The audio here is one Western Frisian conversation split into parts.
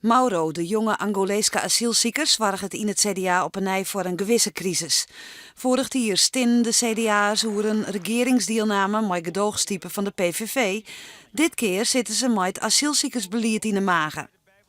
Mauro, de jonge Angoleeske asylsiker, soarget yn it CDA op 'e nij foar in gewisse krisis. Foarich jier stinden de CDA'ers oer in regearingsdielname mei gedoochstipe fan de PVV. Dit kear sitte se mei it asylsikersbelied yn 'e mage.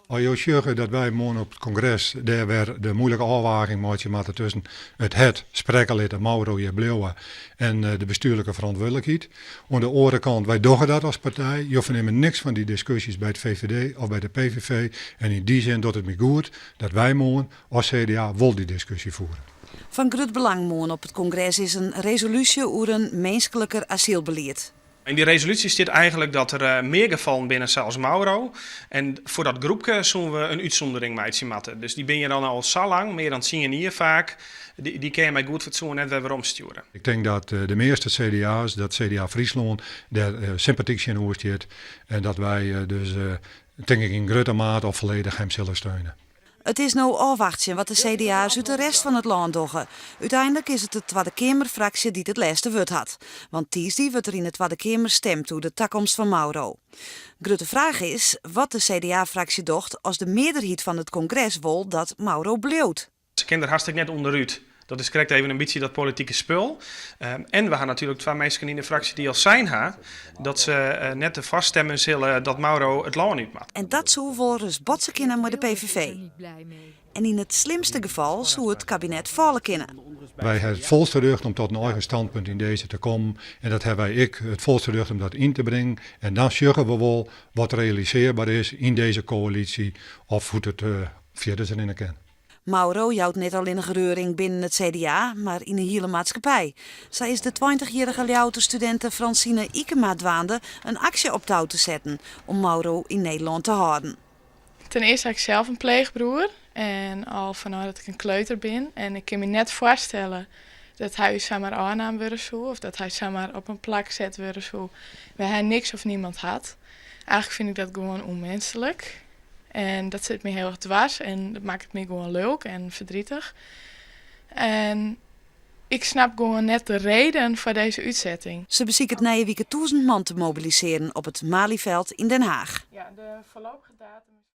As jo sjogge dat wy moarn op it kongres dêr wer de moeilike ôfwaging meitsje moatte tusken it hert sprekke litte, Mauro hjir bliuwe, en de bestjoerlike ferantwurdlikheid. Oan de oare kant, wy dogge dat as partij. Jo fernimme niks fan dy diskusjes by it VVD of by de PVV. En yn dy sin docht it my goed dat wy moarn as CDA wol dy diskusje fiere. Fan grut belang moarn op it kongres is in resolúsje oer in minskliker asylbelied. Yn dy resolúsje stiet eigenlik dat der mear gefallen binne sa as Mauro. En foar dat groepke soene we in útsûndering meitsje moatte. Dus dy binne hjir dan al sa lang, mear dan tsien jier faak, dy kinne je mei goed fatsoen net wer weromstjoere. Ik tink dat de measte CDA's, dat CDA Fryslân dêr sympatyk tsjinoer stiet en dat wy dus tink ik yn grutte mate of folledich him sille steune. It is no ôfwachtsjen wat de CDA's út de rest fan it lân dogge. Uteinlik is it de Twadde Keamerfraksje dy't it lêste wurd hat. Want tiisdei wurdt der yn de Twadde Keamer stimd oer de takomst fan Mauro. Grutte fraach is wat de CDA-fraksje docht as de mearderheid fan it kongres wol dat Mauro bliuwt. Se kin der hast ek net ûnderút. Dat is krekt even in bytsje dat politike spul. En we ha natuerlik twa minsken yn de fraksje dy't al sein ha dat se net derfoar stimme sille dat Mauro it lân út moat. En dat soe wolris botse kinne mei de PVV. En yn it slimste gefal soe it kabinet falle kinne. Wy ha it folste rjocht om tot in eigen standpunt yn dizze te kommen en dat ha wy ek it folste rjocht om dat yn te bringen. En dan sjogge we wol wat realisearber is yn dizze koälysje of hoe't it fierder rinne kin. Mauro jout net allinnich reuring binnen it CDA, mar yn de hiele maatskippij. Sa is de tweintichjierrige Ljouwerter studinte Francine Ykema dwaande in aksje op tou te setten om Mauro yn Nederlân te hâlden. Ten earste ha ik sels in pleechbroer en al fanôf dat ik in kleuter bin. En ik kin my net foarstelle dat hy ús samar ôfnaam wurde soe of dat hy samar op in plak set wurde soe wêr hy niks of niemand hat. Eigenlik fyn ik dat gewoan ûnminslik. En dat sit my hiel erch dwers en dat makket my gewoan lulk en verdrietig. En ik snap gewoan net de reden foar dizze útsetting. Se besiket nije wike 1000 man te mobilisearjen op it Malieveld yn Den Haach. Ja, de voorlopige datum is.